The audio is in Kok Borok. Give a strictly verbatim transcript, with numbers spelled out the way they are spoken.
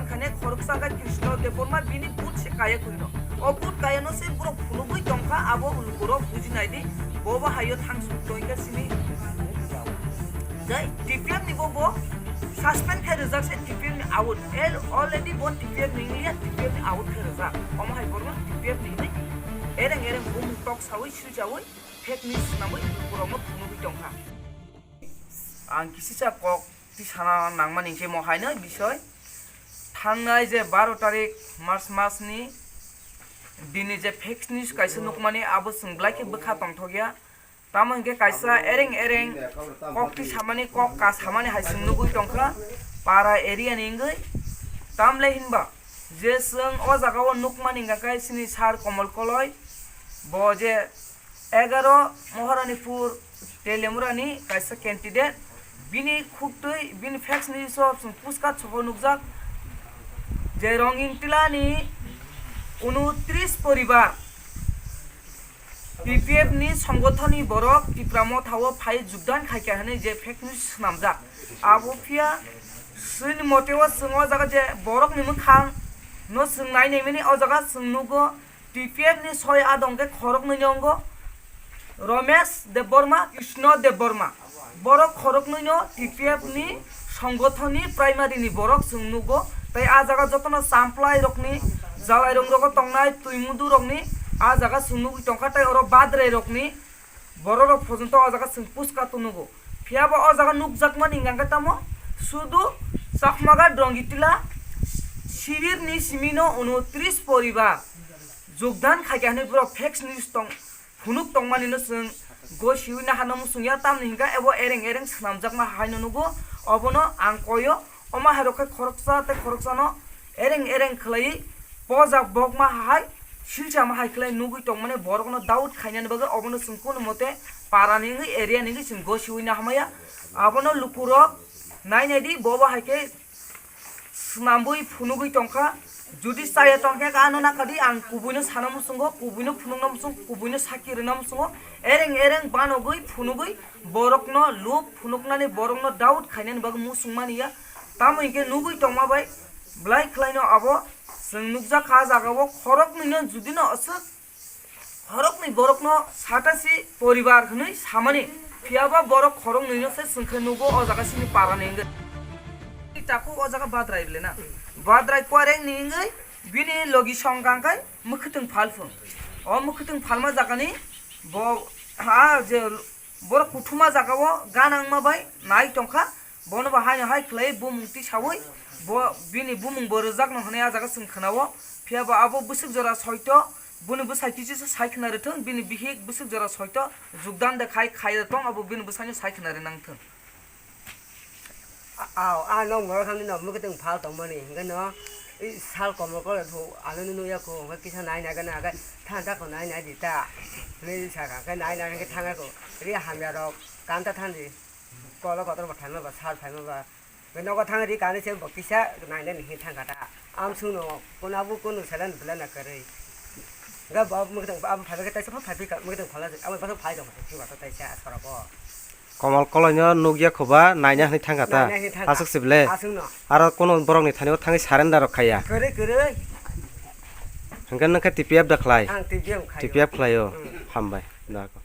Khane khoroksa khe Krishna Debbarma bini but se kaya kwrwino. O but kaya no se borok phunugwi tongkha, abo lukurok buji nai di, bo bo hayo thang suk tongkha sini. Jai T P F ni bo bo suspend khe rwjak se T P F ni out. El already bo T P F ni ya T P F ni out khe rwjak. Omo hai borok T P F ni ni ereng ereng bumung tok sawi sujawi fake news swnamwi borok no phunugwi tongkha. Ang kisisa kok ti sana nangmani hinkhe mo haino bisoi thangnai je baro tarik March mas ni dini je fake news kaisa nukmani abo chwng belai khe bwkha tongthokya. Tamo hinkhe kaisa ereng ereng kok ti samani kok ka samani hai chwng nugwi tongkha para area ni wngwi. Tamle hinba je chwng o jaga o nukmani hinkha khe chini sir Komol Koloi bo je egaro Moharanipur Telemurani kaisa candidate, bini khuktwi bini fake news o chwng puska chobo nukjak je Ronging Tilani unutris poribar T P F ni songothoni borok Tipra Motha o phai jukdan khaikha hwnwi je fake news swnamjak. Abo phiya swini mote o chwng o jaga je borokni mwkhang no chwng nai naimani o jaga chwng nugo T P F ni soi adong khe khoroknwi ni ongo Romesh Debbarma, Krishna Debbarma. Borok khoroknwi no T P F ni songothon ni primary ni borok chwng nugo. Tai a jaga jotono champlai rokni, jalai rong rogo tongnai twi mudu rokni a jaga chwng nugwi tongkha. Tai oro badrai rokni borok rok porjonto o jaga chwng puska tunugo. Phiya bo o jaga nukjakmani hingkha khe tamo sudu Chakmaga Dongitila sibir ni simi no unutris poribar jogdan khaikha hinwi borok fake news tong phunuk tongmani no chwng gosiwi nahana muchungya, tamni hingkha ebo ereng ereng swnamjakma haino nugo. Obono ang koyo, omo hairok khe khoroksa tei khoroksano ereng ereng khlaiwi pojak bokma hai silsa ma hai khlai nugwi tongmani borokno doubt khainani bagwi obono chwng kunu mote parani wngwi area ni wngwi chwng gosiwi nahamaya. Abono lukurok nai nai di, bo bo hai khe swnambwi phunugwi tongkha. Judi chaya tongkhe ano nakadi, ang kubuino sana muchungo, kubuino phunukna muchung, kubuino saki rwna muchungo. Ereng ereng banogwi phunugwi borokno lub phunuknani, borokno doubt khainani bagwi muchungmani ya. Tamo hinkhe nugwi tongma bai belai khlaino abo chwng nukjakha. A jagao khoroknwino judino aswk khoroknwi borokno satasi poribar hwnwi samani, phiyaba borok khoroknwino se chwngkhe nugo o jaga sini parani wngwi. Takhuk o jaga badrai le na, badrai kwareng ni wngwi bini logi song kang khai mwkhwtwng phalphung. O mwkhwtwng phalma jagani bo ha je borok kuthuma jagao ganangma bai nai tongkha. Bono bo haino hai khlai bumung tisaui bo bini bumung bo rwjakno hwnwi a jaga chwng khwnao. Phiya bo abo bwswk jora soito, boni bwsai kisu sai khna rwthwng, bini bihik bwswk jora soito jugdan de khai khai tong, abo bini bwsaino sai khna rwnang thwng. Aw, a nok morok thangni nok mwkhwtwng phal tongmani, hwnkhe no sal komor kole thung, ano nukya kho, hwnkhe kisa nai nai gana, hwnkhe than ta kho nai nai di ta, hwnwi sakha, hwnkhe nai nai hwnkhe thangya kho, ri hamya rok, kanta thani. Kolo kotor bo phaima ba, sar phaima ba. Be nogo thang ri kani se bo kisa nai nai ni thang kata. Am sung no kona bu kunu salan bela na kare. Ga ba mu tang ba phai ga taisa phai phai ka mu tang phala amo ba phai dong ki ba taisa sara ko. Komal koloi no nukya kho ba nai nai thang kata. Nai nai thang kata. Asuk sible. Asung no. Aro kono borok ni thani o thangwi surrender rok khaya. Kare kare. Hwnkhe nokhe T P F da khlai. Ang T P F khayo. T P F khlaio. Hmm. Hambai. Da ko.